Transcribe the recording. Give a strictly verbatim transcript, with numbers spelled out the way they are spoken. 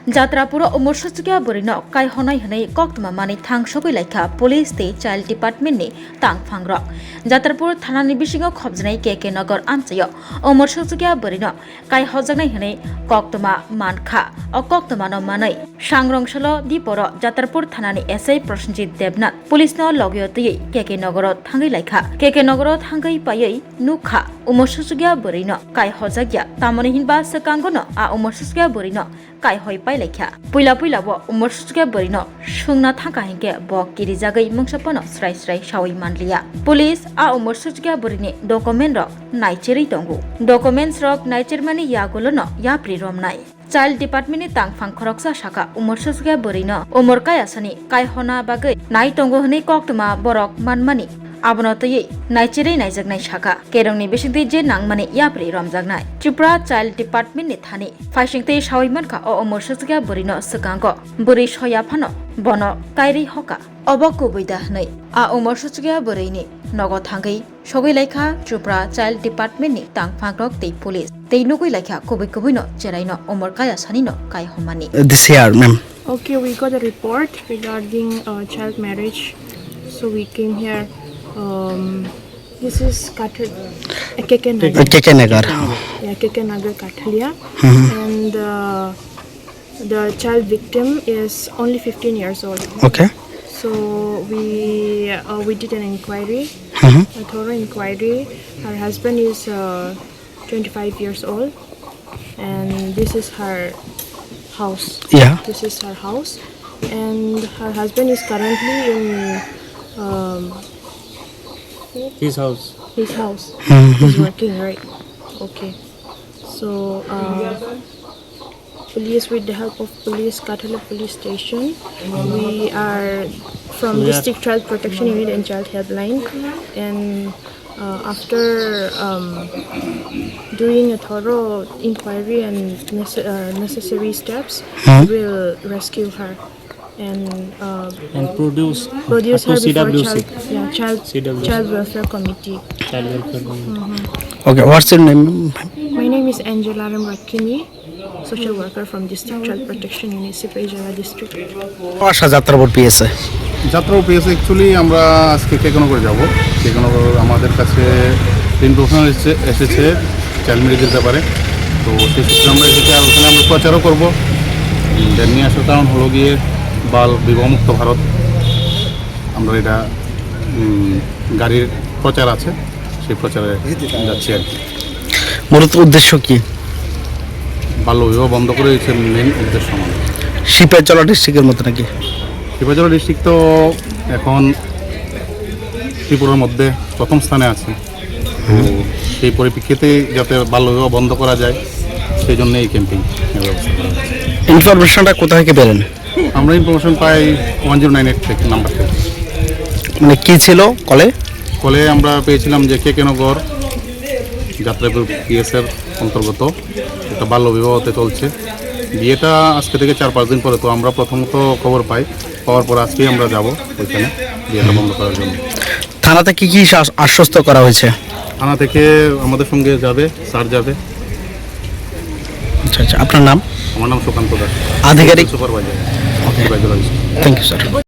Jatrapuro umor suchukya bwrwino kaihonai hwnwi koktwma manwi thang sogwi laikha police tei child department ni tangphangrok. Jatrapur thanani bisingo khopjwnai K K Nagar amchaio umor suchukya bwrwino kaihojaknai hwnwi koktwma mankha. O koktwmano manwi Sangrongsalo diporo Jatrapur thanani S I Prosenjit Debnath police no logio twiwi K K Nagaro thangwi laikha. K K Nagaro thangwi paiwi nukha umor suchukya bwrwino kaihojakya, tamoni hinba swkangono a umor suchukya bwrwino kaihoi pailaikha. Puila puila bo umor suchukya bwrwino swngna thangkha hinkhe bo kirijagwi mungsa phano srai srai sawi manliya. Police a umor suchukya bwrwini document rok naicherwi tongo. Documents rok naichermani yagulono yapri romnai. Child department ni tangphang khoroksa sakha umor suchukya bwrwino umor kayasani kaihona bagwi nai tongo hwnwi koktwma borok manmani. Abono twiwi naicherwi naijaknai sakha. Kerongni bisingtwi je nangmani yapri romjaknai. Tripura Child Department ni thani phaisingtwi sawi mankha o umor suchukya bwrwino swkango bwrwi soya phano bono kairwi hoka. Obo kubui da hwnwi a umor suchukya bwrwini nogo thangwi sogwi laikha Tripura Child Department ni tangphangrok tei police tei nugwi laikha kubui kubuino cheraino umor kaya sanino kaihomani. This year, ma'am. Okay, we got a report regarding uh, child marriage, so we came here. Um, this is Kathar-, uh, K K Nagar. Uh, K K Nagar. Yeah, K K Nagar Kathalia. Mm-hmm. And uh, the child victim is only fifteen years old. Okay. So we uh, we did an inquiry, Mm-hmm. a thorough inquiry. Her husband is uh, twenty-five years old, and this is her house. Yeah. This is her house, and her husband is currently in um, His house. His house. Mm-hmm. He's working, right? Okay. So, uh, police, with the help of police, Kathalia Police Station, we are from We are District Child Protection Unit and Child Helpline, and uh, after um, doing a thorough inquiry and nece- uh, necessary steps, Hmm. we'll rescue her and uh, And produce produce her her to before C W C. Child, yeah, child, C W C. Child Welfare Committee. Child Welfare Committee. Okay, what's your name? My name is Angela Ramrakini, social worker from District Child Protection Unit, Sipaijala District. আশা যাত্রাপুর পিএসএ। যাত্রাপুর পিএসএ, actually আমরা আজকে কেকেনগর যাব। কেকেনগর আমাদের কাছে ইনফরমেশন এসেছে, এসেছে চাইল্ড ম্যারেজের ব্যাপারে। তো সেই সূত্রে আমরা এসেছি, আর ওখানে আমরা প্রচারও করব। উম, দেন নিয়ে আসার কারণ হলো গিয়ে বাল বিবাহ মুক্ত ভারত। আমরা এটা, উম, গাড়ির প্রচার আছে, সেই প্রচারে যাচ্ছি আর কি। মূলত উদ্দেশ্য কি? বাল্যবিবাহ বন্ধ করে হচ্ছে মেইন উদ্দেশ্য আমাদের। সিপাহীজলা ডিস্ট্রিক্টের মতো নাকি? সিপাহীজলা ডিস্ট্রিক্ট তো এখন ত্রিপুরার মধ্যে প্রথম স্থানে আছে। তো সেই পরিপ্রেক্ষিতে যাতে বাল্যবিবাহ বন্ধ করা যায়, সেই জন্য এই ক্যাম্পেইন ব্যবস্থা করা হয়েছে। ইনফরমেশনটা কোথা থেকে পেলেন? আমরা ইনফরমেশন পাই ওয়ান জিরো নাইন এইট থেকে, নাম্বার থেকে। মানে কি ছিল কলে? কলে আমরা পেয়েছিলাম যে কে কে নগর যাত্রাপুর পিএস এর অন্তর্গত একটা বাল্য বিবাহ হতে চলছে। বিয়েটা আজকে থেকে চার পাঁচ দিন পরে, তো আমরা প্রথমত খবর পাই, পাওয়ার পর আজকেই আমরা যাব ওইখানে বিয়েটা বন্ধ করার জন্য। থানা থেকে কি আশ-, আশ্বস্ত করা হয়েছে? থানা থেকে আমাদের সঙ্গে যাবে, স্যার যাবে। আচ্ছা, আচ্ছা, আপনার নাম? আমার নাম সুকান্ত দাস। আধিকারিক? Supervisor. Okay. Supervisor office. Thank you, sir.